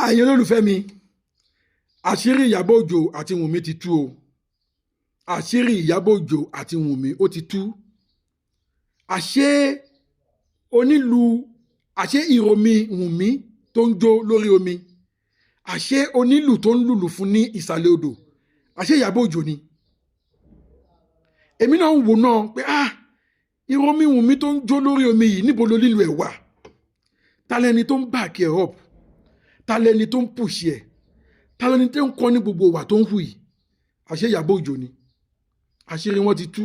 Àyìn olólùfẹ́ mi, àṣírí Ìyábọ̀ Òjó àti Wùnmí ti tú o. Àṣírí Ìyábọ̀ Òjó àti Wùnmí ó ti tú. Àṣé onílù, àṣé ìròmí Wùnmí tó ń jó lórí omi, àṣé onílù tó ń lùlù fún ní ìsàlẹ̀ odò, àṣé Ìyábọ̀ Òjó ni. Èmi náà ń wò náà pé ah, ìròmí Wùnmí tó ń jó lórí omi yìí, níbo ló lílù ẹ̀ wà? Ta lẹni tó ń back ẹ̀ up? Ta lẹni tó ń push ẹ̀? Ta lẹni tó ń kọ́ ní gbogbo ìwà tó ń hù yìí? Àṣé Ìyábọ̀ Òjó ni. Àṣírí wọn ti tú,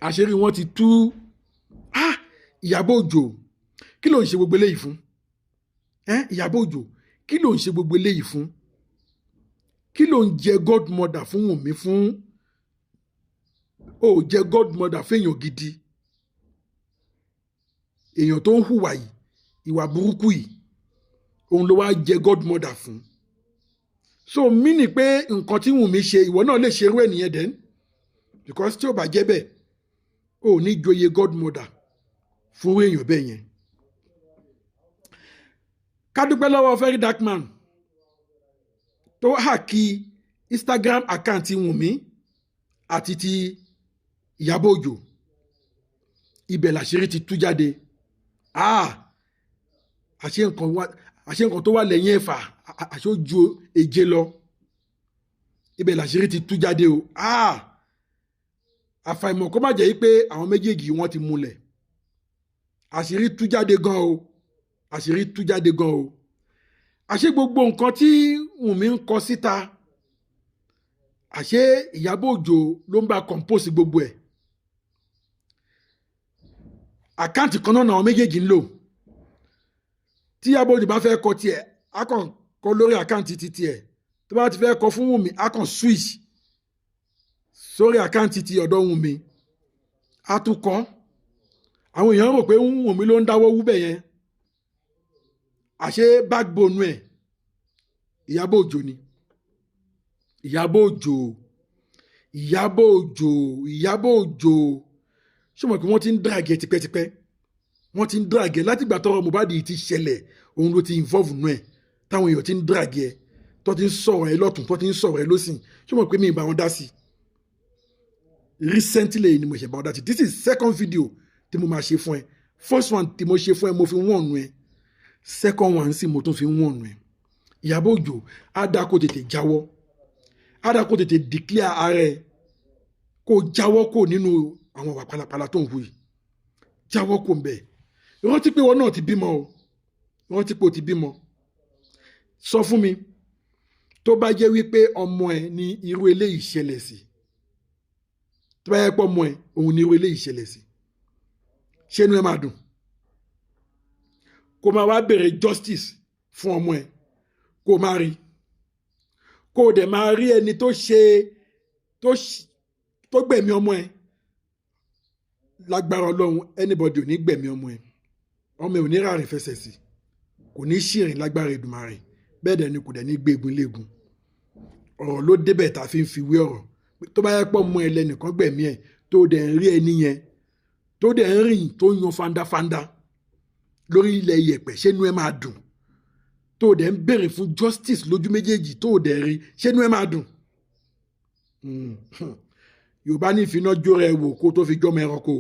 àṣírí wọn ti tú. Ah, Ìyábọ̀ Òjó, kí ló ń ṣe gbogbo eléyìí fún ẹ? Ìyábọ̀ Òjó, kí ló ń ṣe gbogbo eléyìí fún? Kí ló ń jẹ godmother fún Wùnmí fún? Ó jẹ godmother fẹ́yàn gidi, èèyàn tó ń hùwà yìí, ìwà burúkú yìí, òun ló wá jẹ godmother fún. So mí ni pé nǹkan tí Wùnmí ṣe, ìwọ náà lè ṣerú ẹ̀ nìyẹn then, because tí ò bá jẹ́ bẹ́ẹ̀, ò ní joyè godmother fún èèyàn bẹ́ẹ̀ yẹn. Ká dúpẹ́ lọ́wọ́ Very Dark Man tó hack Instagram account Wùnmí àti ti Ìyábọ̀ Òjó. Ibẹ̀ làṣírí ti tú jáde. Ah, àṣé nǹkan tó wà lẹ́yìn ẹ̀fà, àṣé ó ju èje lọ. Ibẹ̀ làṣírí ti tú jáde o. Ah, àfàìmọ̀ kó má jẹ́ pé àwọn méjèèjì wọ́n ti múlẹ̀. Àṣírí tú jáde gan o, àṣírí tú jáde gan o. Àṣé gbogbo nǹkan tí Wùnmí ń kọ síta, àṣé Ìyábọ̀ Òjó ló ń bá compose gbogbo ẹ̀. Account kan náà àwọn méjèèjì ń lò. Tí Ìyábọ̀ Òjó bá fẹ́ kọ tiẹ̀, á kàn kọ lórí account ti tiẹ̀. Tó bá ti fẹ́ kọ fún Wùnmí, á kàn switch sórí account ti ọ̀dọ̀ Wùnmí, á tún kọ́. Àwọn èèyàn rò pé Wùnmí ló ń dáwọ́ wú bẹ̀ yẹn, àṣé backbone ẹ̀ Ìyábọ̀ Òjó ni. Ìyábọ̀ Òjó, Ìyábọ̀ Òjó, Ìyábọ̀ Òjó, ṣé mo pé wọ́n ti ń drag ẹ tipẹ́tipẹ́? Wọ́n ti ń drag ẹ látìgbà tọ́rọ̀ Mohbad yìí ti ṣẹlẹ̀. Òun ló ti involve nù ẹ táwọn èèyàn ti ń drag ẹ, tó ti ń sọ̀rọ̀ ẹ lọ́tún, tó ti ń sọ̀rọ̀ ẹ lọ́sìn. Ṣé mo pé mi ì bá wọn dá sí recently ni mo ṣe bá wọn dá sí. This is second video tí mo máa ṣe fún ẹ. First one tí mo ṣe fún ẹ, mo fi wọ́n nù ẹ. Second one sì, mo tún fi wọ́n nù ẹ. Ìyábọ̀ Òjó, á dá kó tètè jáwọ́, á dá kó tètè declare ara ẹ, kó jáwọ́ kó nínú àwọn ìwà pálapàla tó ń hù yìí. Jáwọ́ kó ń bẹ̀. Rántí pé wọn náà ti bímọ o, rántí pé o ti bímọ. Sọ fún mi, tó bá jẹ́ wípé ọmọ ẹ ní irú eléyìí ṣẹlẹ̀ sí, tó bá yẹ pé ọmọ ẹ òun ní irú eléyìí ṣẹlẹ̀ sí, ṣé inú ẹ máa dùn kó máa wá béèrè justice fún ọmọ ẹ, kó máa rí, kó o dẹ̀ máa rí ẹni tó ṣe tó gbẹ̀mí ọmọ ẹ? Lágbára Ọlọ́run, anybody ò ní gbẹ̀mí ọmọ ẹ. Ọmọ ẹ ò ní rárìn fẹsẹ̀ sí, kò ní ṣìrìn lágbára Èdùmàrè. Bẹ́ẹ̀ dẹ̀ ni kò dẹ̀ ní gbégun léegun. Ọ̀rọ̀ ló débẹ̀ tá a fi ń fi wé ọ̀rọ̀. Tó bá yẹ pé ọmọ ẹ lẹ́nìkan gbẹ̀mí ẹ̀, tó dẹ̀ ń rí ẹni yẹn, tó dẹ̀ ń rìn, tó ń yan fandafanda lórí ilẹ̀ iyẹ̀pẹ̀, ṣé inú ẹ máa dùn? Tó dẹ̀ ń béèrè fún justice lójú méjèèjì, tó dẹ̀ rí, ṣé inú ẹ máa dùn? Yorùbá ní ìfiná jó rẹ wò kó tó fi jọmọ ẹranko.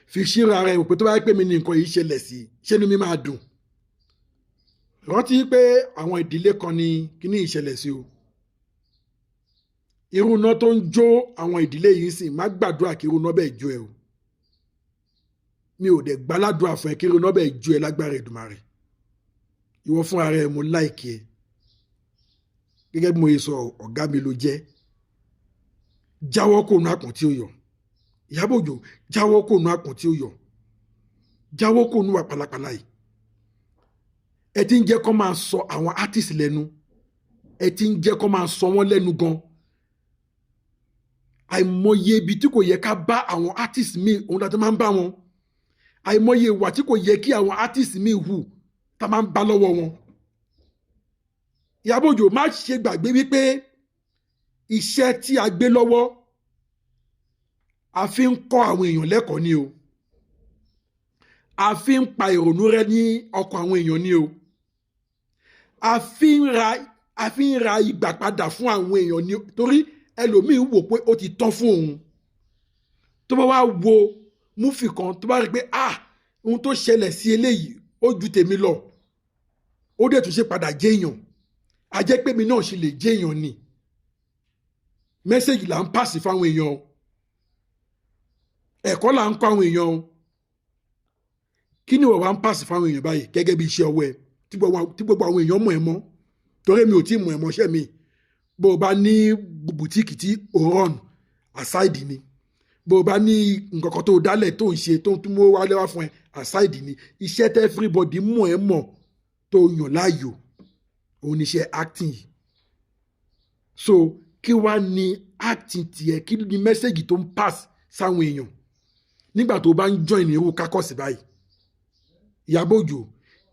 Fi ṣíra rẹ wò pé tó bá yẹ pé mi ní nǹkan yìí ṣẹlẹ̀ sí, ṣé inú mi máa dùn? Rántí pé àwọn ìdílé kan ní kíní ìṣẹ̀lẹ̀ sí o. Irú iná tó ń jó àwọn ìdílé yìí sì, má gbàdúrà kí irú iná bẹ́ẹ̀ jó ẹ o. Mi ò dẹ̀ gbàládùra fún ẹ kí irú iná bẹ́ẹ̀ jó ẹ lágbára Èdùmàrè. Ìwọ fúnra rẹ, mo like ẹ. Gẹ́gẹ́ bí mo yẹ sọ, ọ̀gá mi ló jẹ́. Jáwọ́ kò nu àpọ̀n tí ó yọ. Ìyábọ̀ Òjó, jáwọ́ kò nu àpọ̀n tí ó yọ, jáwọ́ kò nu wà pàlàpàlà yìí. Ẹ ti ń jẹ́ kó máa sọ àwọn artist lẹ́nu, ẹ ti ń jẹ́ kó máa sọ wọ́n lẹ́nu gan. Àìmọye ibi tí kò yẹ ká bá àwọn artist míì, òun láti máa ń bá wọn. Àìmọye ìwà tí kò yẹ kí àwọn artist míì hù, tá máa ń bá lọ́wọ́ wọn. Ìyábọ̀ Òjó, má ṣe gbàgbé wípé iṣẹ́ tí a gbé lọ́wọ́, a fi ń kọ́ àwọn èèyàn lẹ́kọ̀ọ́ ni o. A fi ń pa ìrònú rẹ ní ọkàn àwọn èèyàn ni o. A fi ń ra ìgbà padà fún àwọn èèyàn ni, torí ẹlòmíín wò pé ó ti tán fún òun. Tó bá wá wo movie kan, tó bá rí pé, ah, ohun tó ṣẹlẹ̀ sí eléyìí ó ju tèmi lọ, ó dẹ̀ tún ṣe padà jẹ́yàn, a jẹ́ pé mi náà ṣe lè jẹ́yàn ni. Message là ń pàṣẹ fáwọn èèyàn o, ẹ̀kọ́ là ń kọ́ àwọn èèyàn o. Kí ni ìwọ wá ń pàṣẹ fáwọn èèyàn báyìí gẹ́gẹ́ bí iṣẹ́ ọwọ́ ẹ tí gbogbo àwọn èèyàn mọ̀ ẹ́ mọ́? Torí mi ò tí ì mọ̀ ẹ́ mọ́ṣẹ́ mi. Bó o bá ní boutique tí ò ń run aside ni, bó o bá ní nǹkan kan tó dálẹ̀ tó ń ṣe tó ń tún mú wálé wá fún ẹ aside ni, iṣẹ́ tẹ́ everybody mọ̀ ẹ́ mọ̀ tó yàn láàyò, òun ni iṣẹ́ acting yìí. So kí wá ní acting tiẹ̀? Kí ni message tó ń pass sáwọn èèyàn nígbà tó bá ń join irú caucus báyìí? Ìyábọ̀ Òjó,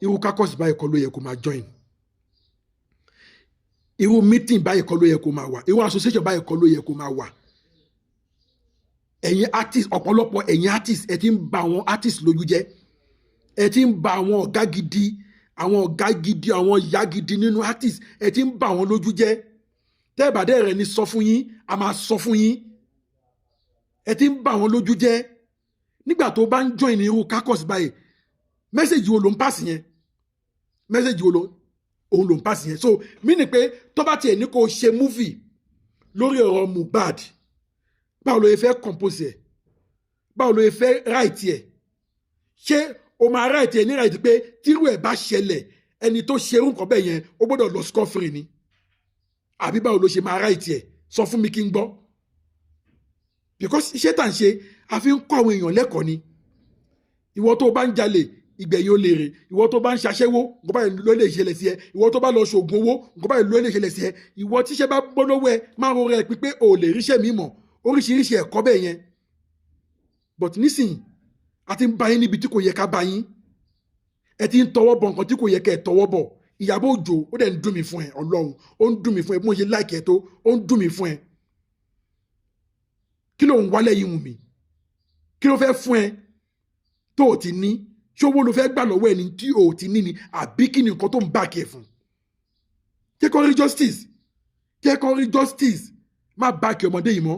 irú caucus báyìí kọ́ ló yẹ kó máa join, irú meeting báyìí kọ́ ló yẹ kó máa wà, irú association báyìí kọ́ ló yẹ kó máa wà. Ẹ̀yin artist, ọ̀pọ̀lọpọ̀ ẹ̀yin artist, ẹ ti ń ba àwọn artist lójú jẹ́. Ẹ ti ń ba àwọn ọ̀gá gidi, àwọn ọ̀gá gidi, àwọn ìyá gidi nínú artist, ẹ ti ń ba àwọn lójú jẹ́. Tẹ́ẹ̀bàdẹ́ rẹ̀ ni sọ fún yín, a máa sọ fún yín. Ẹ ti ń ba àwọn lójú jẹ́. Nígbà tó bá ń join irú caucus báyìí, message wo ló ń pass yẹn? Message wo ló òun ló ń pass yẹn? So mí ni pé tó bá tiẹ̀ ní kó ṣe movie lórí ọ̀rọ̀ Mohbad, báwo ló yẹ fẹ́ compose ẹ̀? Báwo ló yẹ fẹ́ write ẹ̀? Ṣé o máa write ẹ̀ ní write pé tírú ẹ̀ bá ṣẹlẹ̀, ẹni tó ṣerú nǹkan bẹ́ẹ̀ yẹn, ó gbọ́dọ̀ lọ scot free ni? Àbí báwo ló ṣe máa write ẹ̀? Sọ fún mi kí n gbọ́, because iṣẹ́ tá à ń ṣe, a fi ń kọ́ àwọn èèyàn lẹ́kọ̀ọ́ ni. Ìwọ tó bá ń jalè, ìgbẹ̀yìn ó lè rè. Ìwọ tó bá ń ṣaṣẹ́wó, nǹkan báyìí ló lè ṣẹlẹ̀ sí ẹ. Ìwọ tó bá lọ ṣoògùn owó, nǹkan báyìí ló lè ṣẹlẹ̀ sí ẹ. Ìwọ tíṣẹ́ bá bọ́ lọ́wọ́ ẹ, máa ń rọra ẹ pípé ò lè ríṣẹ́ mi mọ̀, oríṣiríṣi ẹ̀kọ́ bẹ́ẹ̀ yẹn. But nísìnyí, a ti ń bá yín níbi tí kò yẹ ká bá yín. Ẹ ti ń tọwọ́ bọ̀ nǹkan tí kò yẹ kẹ́ ẹ tọwọ́ bọ̀. Ìyábọ̀ Òjó, ó dẹ̀ ń dùn mí fún ẹ. Ọlọ́run, ó ń dùn mí fún ẹ. Bí mo ṣe like ẹ tó, ó ń dùn mí fún ẹ. Kí ló ń wálẹ̀ yìí, Wùnmí? Kí ló fẹ́ fún ẹ tó o ti ní? Ṣówó ló fẹ́ gbà lọ́wọ́ ẹni tí o ti ní ni, àbí kí ni nǹkan tó ń bá kí ẹ fún? Jẹ́ kó rí justice, jẹ́ kó rí justice. Má bá kí ọmọdé yìí mọ́.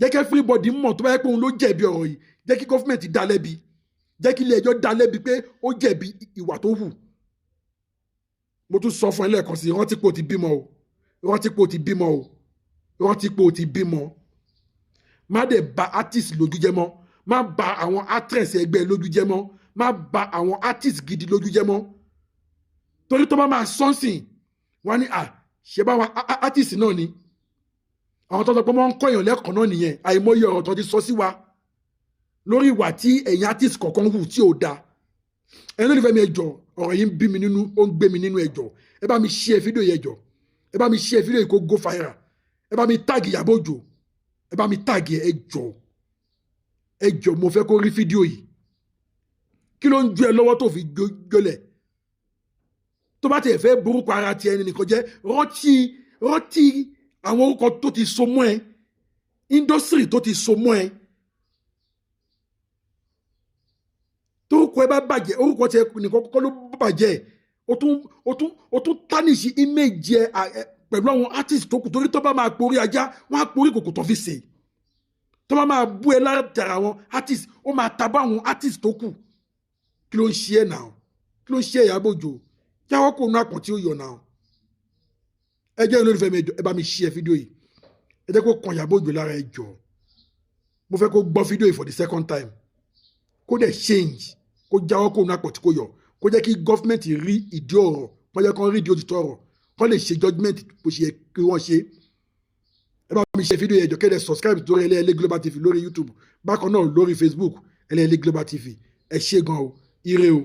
Jẹ́ kí everybody mọ̀. Tó bá yẹ pé òun ló jẹ̀bi ọ̀rọ̀ yìí, jẹ́ kí government dá lẹ́bi, jẹ́ kí ilé ẹjọ́ dá lẹ́bi pé ó jẹ̀bi ìwà tó hù. Mo tún sọ fún ẹ lẹ́ẹ̀kan sí, rántí pé o ti bímọ o, rántí pé o ti bímọ o, rántí pé o ti bímọ. Má dẹ̀ ba artist lójú jẹ́ mọ́. Má ba àwọn actress ẹgbẹ́ lójú jẹ́ mọ́. Má ba àwọn artist gidi lójú jẹ́ mọ́, torí tó bá máa sọ́nsìn, wọ́n á ní à ṣe báwọn artist náà ni. Àwọn tó sọ pé wọ́n ń kọ́ èèyàn lẹ́kọ̀ọ́ náà nìyẹn. Àìmọye ọ̀rọ̀ tó ti sọ sí wa lórí ìwà tí ẹ̀yin artist kọ̀ọ̀kan hù tí ò dáa. Ẹ̀yin lólùfẹ́ mi, ẹ jọ̀ọ́, ọ̀rọ̀ yìí ń bí mi nínú, ó ń gbé mi nínú. Ẹ jọ̀ọ́, ẹ bá mi share fídíò yẹn. Ẹ jọ̀ọ́, ẹ bá mi share fídíò yìí kó go viral. Ẹ bá mi tag Ìyábọ̀ Òjó, ẹ bá mi tag ẹ. Ẹ jọ̀ọ́, ẹ jọ̀ọ́, mo fẹ́ kó rí fídíò yìí. Kí ló ń jó ẹ lọ́wọ́ tó fi jólẹ̀? Tó bá tiẹ̀ fẹ́ burúkú ara tiẹ̀ nìkan jẹ́, rántí, rántí àwọn orúkọ tó ti so mọ́ ẹ, industry tó ti so mọ́ ẹ. Torúkọ ẹ bá bàjẹ́, orúkọ tiẹ̀ nìkan kọ́ ló bàjẹ́. Ó tún tarnish image ẹ pẹ̀lú àwọn artist tó kù, torí tó bá máa porí ajá, wọ́n á porí kòkò tó fi sè. Tó bá máa bú ẹ látara àwọn artist, ó máa tabá àwọn artist tó kù. Kí ló ń ṣe ẹ náà? Kí ló ń ṣe ẹ, Ìyábọ̀ Òjó? Jáwọ́ kó nu àpọ̀n tí ó yọ náà. Ẹ jẹ́ olólùfẹ́ mi, ẹ bá mi share fídíò yìí. Ẹ jẹ́ kó kan Ìyábọ̀ Òjó lára. Ẹ jọ̀ọ́, mo fẹ́ kó gbọ́ fídíò yìí for the second time, kó dẹ̀ change, kó jáwọ́ kó nu àpọ̀n tí kò yọ, kó jẹ́ kí government rí ìdí ọ̀rọ̀, kó jẹ́ kó rí ìdí òtítọ́ ọ̀rọ̀, kó lè ṣe judgement bó ṣe yẹ kí wọ́n ṣe. Ẹ bá mi ṣe fídíò yẹn jọ, kéde subscribe torí Ẹlẹ́yẹlé Global TV lórí YouTube, bákan náà lórí Facebook, Ẹlẹ́yẹlé Global TV. Ẹ ṣé gan o, ire o.